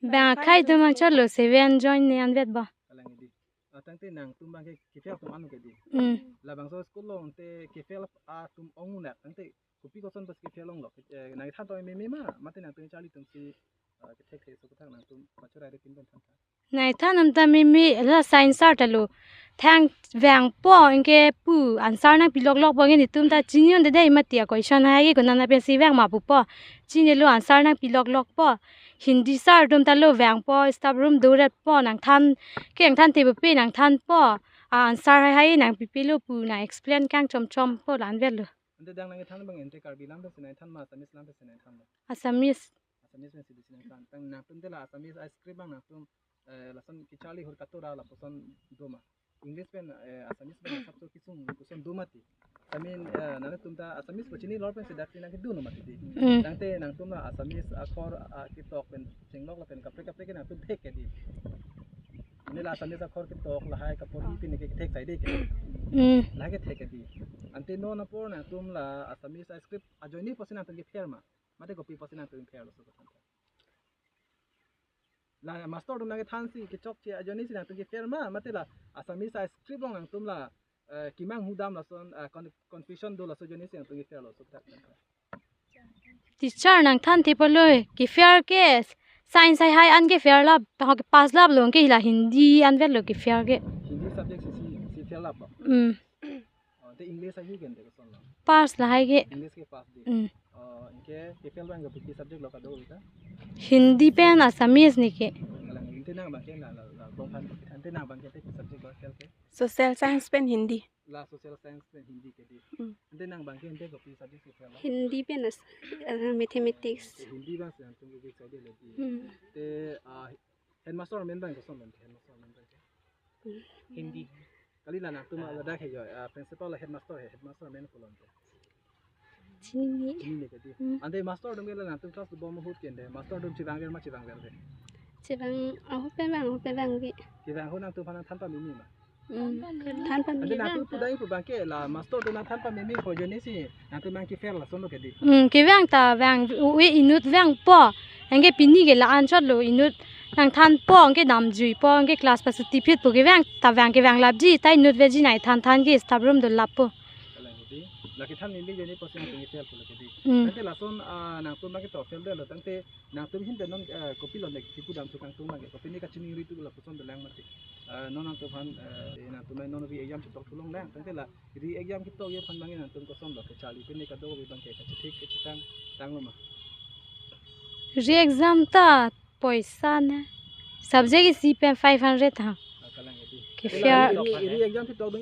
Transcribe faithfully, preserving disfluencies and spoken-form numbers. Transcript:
Bang akhei atum angchotlo seven join ne anvet ba. Kalang di. Ah, tangte nangtum bang ke kefel atum anu ke di. Hmm. Labangso school along te kefel atum ong unak tangte kopi koson pas kefel longlo. Eh, nangthan to meme ma, mate nangtum charli atum si, ah, kethek the so kethang nangtum pachorai de tin pen than tha. Nangthan atum ta meme la science sir ta lo. Thang vangpo anke pu answer nangpi loklokpo anke netum ta chini un de dei mati a question hai ke konana pensi vang ma pupo. Chinilo answer nangpi loklokpo. Hindi sir atum ta lo vangpo, staff room do-retpo, nangthan ke nangthan te pupe nangthanpo. A answer hai hai nangpipelo pu nang explain kang chomchompo la anvetlo. Ante dang nangthan bang ante Karbi lam pensi nangthan ma Assamese lam pensi nangthan ma? Assamese. Assamese pensi bisi nangthan. Tang nangtum te la Assamese a script bang nangtum, eh, lason kecharli hur katura lapuson do ma? English pen, eh, Assamese pen asap so kisung kuson do mati. Amin, eh, nangtum ta Assamese ko chini lor pensi dak si nangkedun mati di. Hmm. Tangte nangtum la Assamese akhor, ah, ketok pen chenglok lapen kaprek kaprek ke nangtum thek ke di. Ini la Assamese akhor ketok lahai kapori pini ke thek sai de ke. Hmm. Lahai ke thek ke di. Ante non apor nangtum la Assamese a script ajoine pusi nangtum kefel ma? Mate kopi pusi nangtum kefel lo so kethang? La master atum nangkethan si kechokche ajoine si nangtum kefel ma, mate la Assamese a script along nangtum la, eh, kemanghu dam lason, eh, con-, confusion do laso ajoine si nangtum kefel lo so kethang? Teacher nangthan te paloi, kefel ke science hai hai an kefel lap, tahok pass laplo anke la Hindi anvetlo kefel ke. Hindi subject si, si, si fail lap ba? Hmm. Oh, te English ahi ke ante koson lo? Pass lahai ke. English ke pass di. Hmm. Oh, anke kefel bang ke kopi subject lo kado kita? Hindi pen Assamese ne ke. Kalang ante nang bang ke la, la, la, bong phan ante nang bang ke te subject lo kefel ke? Social science pen Hindi. La social science pen Hindi ke di. Hmm. Ante nang bang ke ante kopi subject kefel lo? Hindi pen as, eh, mathematics. Hindi bang si nangtum ke kefel de le di. Hmm. Te, ah, headmaster amen bang koson lo, headmaster amen bang ke? Hindi. Kali la nangtum ladak he jo, ah, principal la headmaster he, headmaster amen ko lo ante? Chinine. Chinine ke di. Hmm. Ante master atum ke la nangtum class dobom ahut ke ante master atum chevangver ma chevangverve? Chevang, ahut pen vang, ahut pen vangve. Chevang ahut nangtum aphan nangthan pameme ma? Hmm. Than pameme. Ante nangtum pudai pu bang ke la master atum nangthan pameme ko ajoine si nangtum bang kefel lason lo ke di. Hmm, kevang ta vang, u-, e inut vangpo. Anke pini ke la-an chotlo, inut nangthanpo, anke damjuipo, anke class pasuti phitpo, kevang ta vang kevang lapji, ta inut veji nangthan than ke staff room do lappo. Kalang ke di. La kethan meme ajoine pusi nangtum kefel pulo ke di. Hmm. Tangte lason, ah, nangtum bang ke to fail detlo, tangte nangtum ahin pen non, eh, kopi lo ne kipu dam tukang tum bang ke, kopi ne kachiningri tu lapuson dolang mati. Eh, non nangtum aphan, eh, nangtum non re-exam chetok thu longnang, tangte la re-exam ketok ji aphan bang ke nangtum koson lo kecharli pini kadokave bang ke kachethek kachetang tanglo ma? Re-exam ta poisa ne. Subject isi pen five hundred ha. Ah, kalang ke di. Kefel. Re-, re-exam ketok dong